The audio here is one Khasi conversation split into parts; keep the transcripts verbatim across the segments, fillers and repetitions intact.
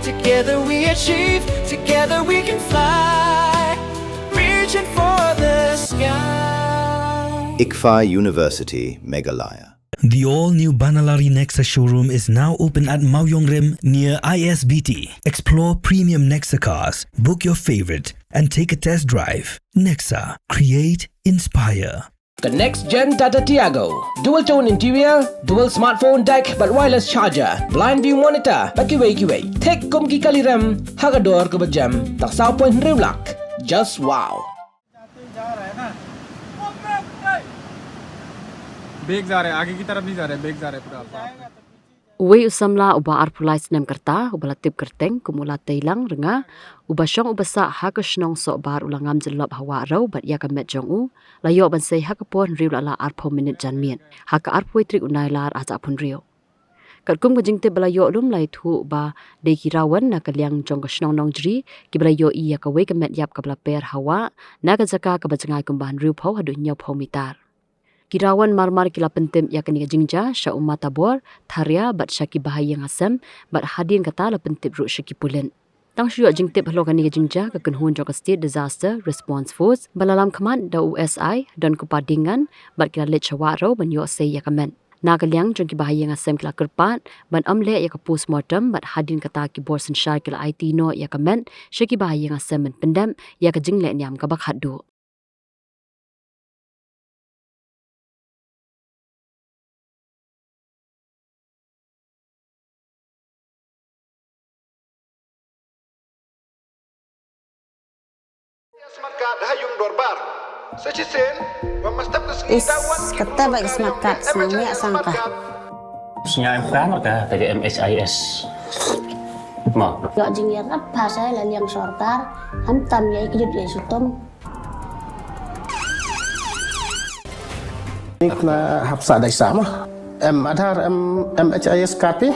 Together we achieve, together we can fly. Reaching for the sky. ICFAI University, Meghalaya. The all-new Banalari Nexa showroom is now open at Mawïong Rim near I S B T. Explore premium Nexa cars, book your favorite, and take a test drive. Nexa, create, inspire. The next gen Tata Tiago. Dual tone interior, dual smartphone deck, bad wireless charger, blind view monitor, bad kiwei kiwei. Thik kum ki kali rem, ha ka dor kaba jem, tang saw point hynriew lak. Just wow. बेग जा रहा है, आगे की तरफ नहीं जा रहा है, बेग जा रहा है पूरा। Uwei u samla uba arphew lai snem ka rta, uba la tip kyrteng kum u Lateilang Rnga, uba shong uba sah ha ka shnong Sohbar u la ngam jyllop ha Wahrew bad ïa ka met jong u, la ïoh ban sei ha ka por hynriew la la arphew minit janmiet, ha ka arphew wei tarik u Nailar arhajar arphew hynriew. Katkum ka jingtip ba la ïoh lum, la ïathuh ba dei ki rawan na ka liang jong ka shnong Nongjri kiba la ïohi ïa kawei ka met ïap kaba la per ha wah, na ka jaka kaba jngai kumba hynriewphew haduh hynñiewphew mitar. Ki rawan marmar ki la pyntip ïa kane ka jingjia sha u Matabor Tharia bad sha ki bahaïing hasem, bad hadien kata la pyntip ruh sha ki pulit. Tang shu ïoh jingtip halor kane ka jingjia, ka kynhun jong ka State Disaster Response Force ba la lam khmat da u S I Donkupad Diengan, bad ki la leit sha Wahrew ban ïoh sei ïa ka met. Na ka liang jong ki bahaïing hasem ki la kyrpad ban ym leh ïa ka postmortem, bad hadien kata ki bor synshar ki la aiti noh ïa ka met sha ki bahaïing hasem ban pyndep ïa ka jinglehniam kaba khatduh. Smartcard ha ïung dorbar. Sa shisien, ba mynstep ka sngi. Is, da wan ki kata ba ka smartcard, snang ïa sangka. Sngap em ka marka ka M H I S. Ma. Ïoh jingïarap ha sa la liang sorkar, khamtam ïa i kjut ïa i sutum. Ni kena hap sa dei sa ma. Em Aadhaar, em M H I S card phi?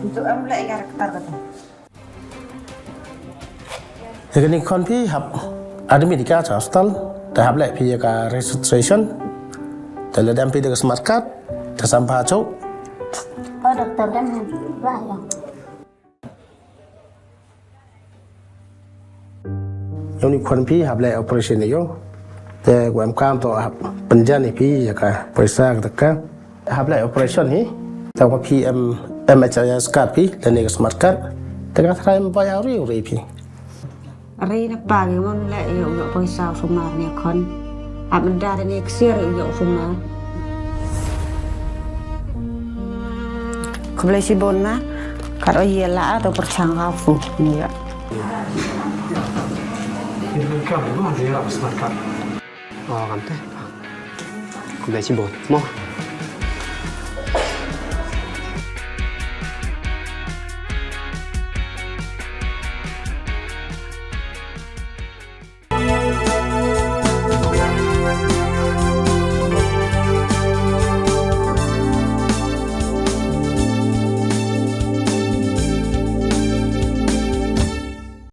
Untuk em leh ïa ka daftar kata. Ïa kane khon phi hap admit ïa ka cha hospital, te hap leh phi ïa ka registration. Te lada em phi da ka smart card, te sam pha cho. Oh, doktor, dem bah ïa. Ïa une u khon phi hap leh operation ïa u. Te u em kam to hap pynjan ïa phi ïa ka poisa ka taka. Hap leh operation hi. Te u phi em M H I S card phi lane ka smart card. Te ka tharai em bai auri uri phi. Ri na pa ngi mon leh ïa u ïoh poisa u sumar ne khon. Ap menda ne ksiar ïa u ïoh u sumar. Khublei shibun ma. Kat o ïa la a to pyrchang ka fu ne ïa. Ini kan ma dia ap smart card. Oh, kan te. Khublei shibun. Mo.